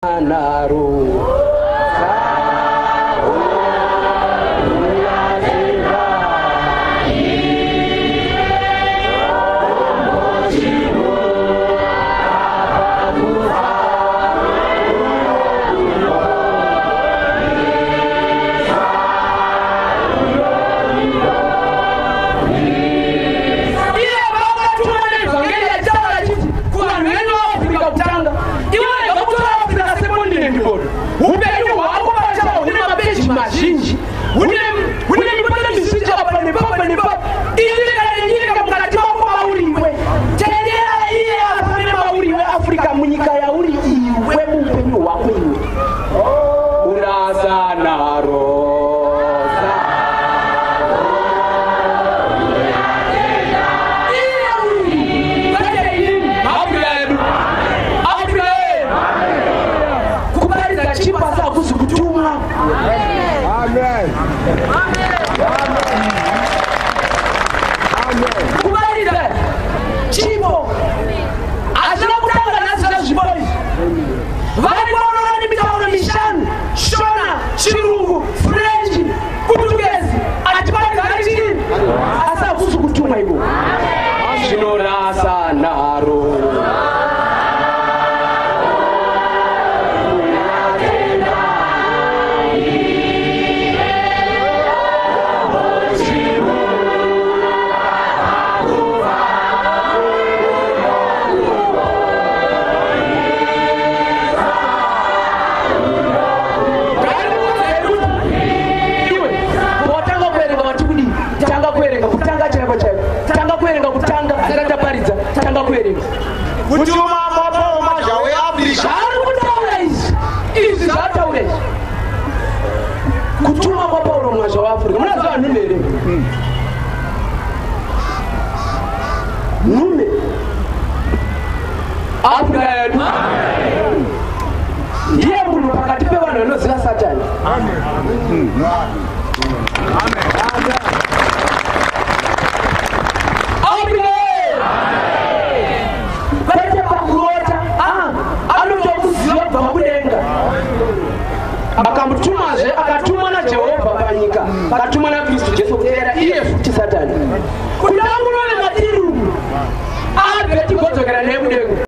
Naro. Iye vakatuma nevhangeri achitaura achiti kuvanhu vemuAfrica kutanga, iwe rega kutora Africa sekondinendi bodo. Upenyu hwako pachahwo hune mapeji mazhinji, hune hune mipote mizhinji apa nepapa nepapa. Inyika nenyika mukati mako mauri iwe. Tendera iye afambe mauri iwe Africa munyika yauri iwe muupenyu hwako iwe. Urasa naro. Iye uyu, kwete inini. Africa yedu. Africa yedu. Kuparidza chipo asi hakuzi kutumwa. Amen. Kuparidza chipo hazvina kutanga nhasi zvezvipo izvi. Variko nemitauro mishanu: Shona, Chirungu, French, Putukezi. Achiparidza chii? Asi hakuzi kutumwa iko. Zvinorasa naro. Iwe watanga kuverenga wati kudii? Tanga kuverenga kutanga chaiko chaiko. Tanga kuverenga kutanga, asati taparidza. Tanga kuverenga. Kutuma kwaPauro mwazha weAfrica. Zvaari kutaura izvi, izvi zvaataura izvi, kutuma kwaPauro mwazha waAfrica. Munoziva nhume here? Nhume Afrika yedu ndiye munhu pakati pevanhu vanoziva Satani. Afrika yedu kwete pakurota, ah, anotokuziva kubva kudenga. Akamutumazve, akatumwa naJehovha panyika, akatumwa naKristu Jesu kutera iye futi Satani kuti angurove matiri umu, abve tigodzokera naye kudenga.